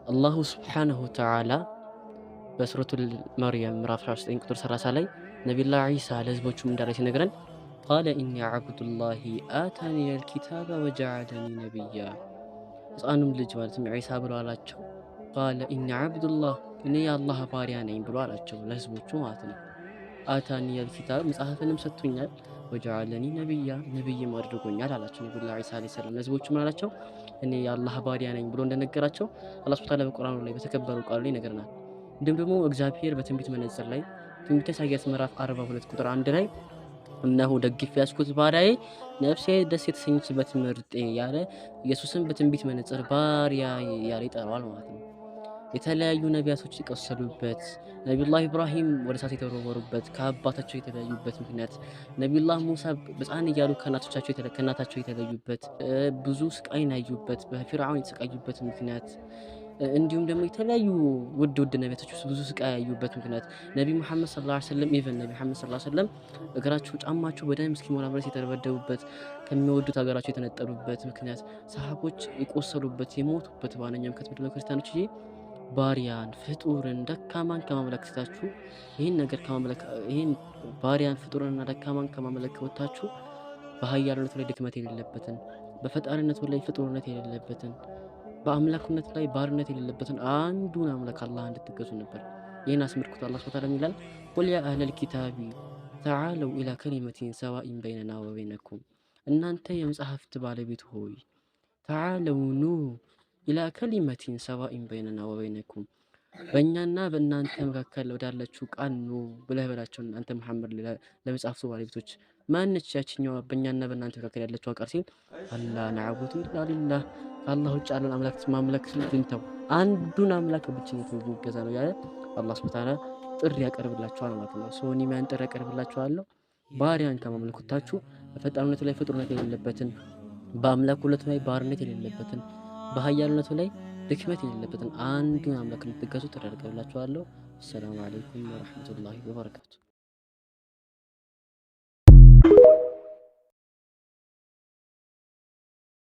አላሁ ስብሓነሁ ወተዓላ በሱረቱል መርየም ምዕራፍ 19 ቁጥር 30 ላይ ነቢዩላህ ዒሳ ለህዝቦቹም እንዳለ ሲነግረን ቃለ ኢኒ ዓብዱላሂ አታኒ አልኪታበ ወጀዐለኒ ነቢያ። ህፃኑም ልጅ ማለትም ዒሳ ብሎ አላቸው ቃለ ኢኒ ዓብዱላህ እኔ የአላህ ባሪያ ነኝ ብሎ አላቸው ለህዝቦቹ ማለት ነው። አታኒ አልኪታብ መጽሐፍንም ሰጥቶኛል፣ ወጀዐለኒ ነቢያ ነቢይም አድርጎኛል አላቸው። ነቢዩላህ ዒሳ ዓለይሂ ሰላም ለህዝቦቹ ምን አላቸው? እኔ የአላህ ባሪያ ነኝ ብሎ እንደነገራቸው አላህ ሱብሓነሁ ወተዓላ በቁርአኑ ላይ በተከበረው ቃሉ ላይ ይነግረናል። እንዲሁም ደግሞ እግዚአብሔር በትንቢት መነጽር ላይ ትንቢተ ኢሳይያስ ምዕራፍ 42 ቁጥር 1 ላይ እነሆ ደግፌ ያዝኩት ባሪያዬ ነፍሴ ደስ የተሰኘችበት ምርጤ ያለ ኢየሱስን በትንቢት መነጽር ባሪያዬ ያለ ይጠራዋል ማለት ነው። የተለያዩ ነቢያቶች የቆሰሉበት፣ ነቢዩላህ ኢብራሂም ወደ እሳት የተወረወሩበት፣ ከአባታቸው የተለያዩበት ምክንያት፣ ነቢዩላህ ሙሳ ሕፃን እያሉ ከእናታቸው የተለዩበት፣ ብዙ ስቃይን ያዩበት፣ በፊርዓውን የተሰቃዩበት ምክንያት፣ እንዲሁም ደግሞ የተለያዩ ውድ ውድ ነቢያቶች ውስጥ ብዙ ስቃይ ያዩበት ምክንያት፣ ነቢ ሙሐመድ ሰለላሁ ዐለይሂ ወሰለም even ነቢ ሙሐመድ ሰለላሁ ዐለይሂ ወሰለም እግራቸው ጫማቸው በደም እስኪሞላ ድረስ የተደበደቡበት፣ ከሚወዱት ሀገራቸው የተነጠሉበት ምክንያት፣ ሰሃቦች የቆሰሉበት የሞቱበት ዋነኛ ምክንያት ምንድነው? ክርስቲያኖች ይሄ ባሪያን ፍጡርን ደካማን ከማምለክ ትታችሁ ይህን ነገር ከማምለክ ይህን ባሪያን ፍጡርንና ደካማን ከማምለክ ወጥታችሁ በኃያልነቱ ላይ ድክመት የሌለበትን፣ በፈጣሪነቱ ላይ ፍጡርነት የሌለበትን፣ በአምላክነት ላይ ባርነት የሌለበትን አንዱን አምላክ አላህ እንድትገዙ ነበር። ይህን አስመልክቶ አላህ ሱብሓነሁ ወተዓላ ይላል ቁል ያ አህለል ኪታቢ ተዓለው ኢላ ከሊመቲን ሰዋኢን በይነና ወበይነኩም፣ እናንተ የመጽሐፍት ባለቤት ሆይ ተዓለው ኑ ኢላ ከሊመቲን ሰዋኢን በይነና ወበይነኩም፣ በእኛና በእናንተ መካከል ወዳለችው ቃል ኑ ብለህ በላቸው። አንተ መሐመድ ለመጽሐፍቱ ባለቤቶች ማነች ያችኛዋ በእኛና በእናንተ መካከል ያለችው ቃል ሲል አላ ነዕቡዱ ኢላ ሊላህ፣ ከአላህ ውጭ ያለውን አምላክ ማምለክ ትተው አንዱን አምላክ ብቸኝነት የሚገዛ ነው ያለ አላህ ሱብሓነሁ ወተዓላ ጥሪ ያቀርብላቸዋል ማለት ነው። So እኔም ያን ጥሪ ያቀርብላቸዋለሁ። ባሪያን ከማምለክ ወጥታችሁ በፈጣሪነቱ ላይ ፍጡርነት የሌለበትን፣ በአምላክነቱ ላይ ባርነት የሌለበትን፣ በኃያልነቱ ላይ ድክመት የሌለበትን አንዱን አምላክ እንድትገዙ ጥሪ ያቀርብላችኋለሁ። አሰላሙ አለይኩም ወረሕመቱላሂ ወበረካቱ።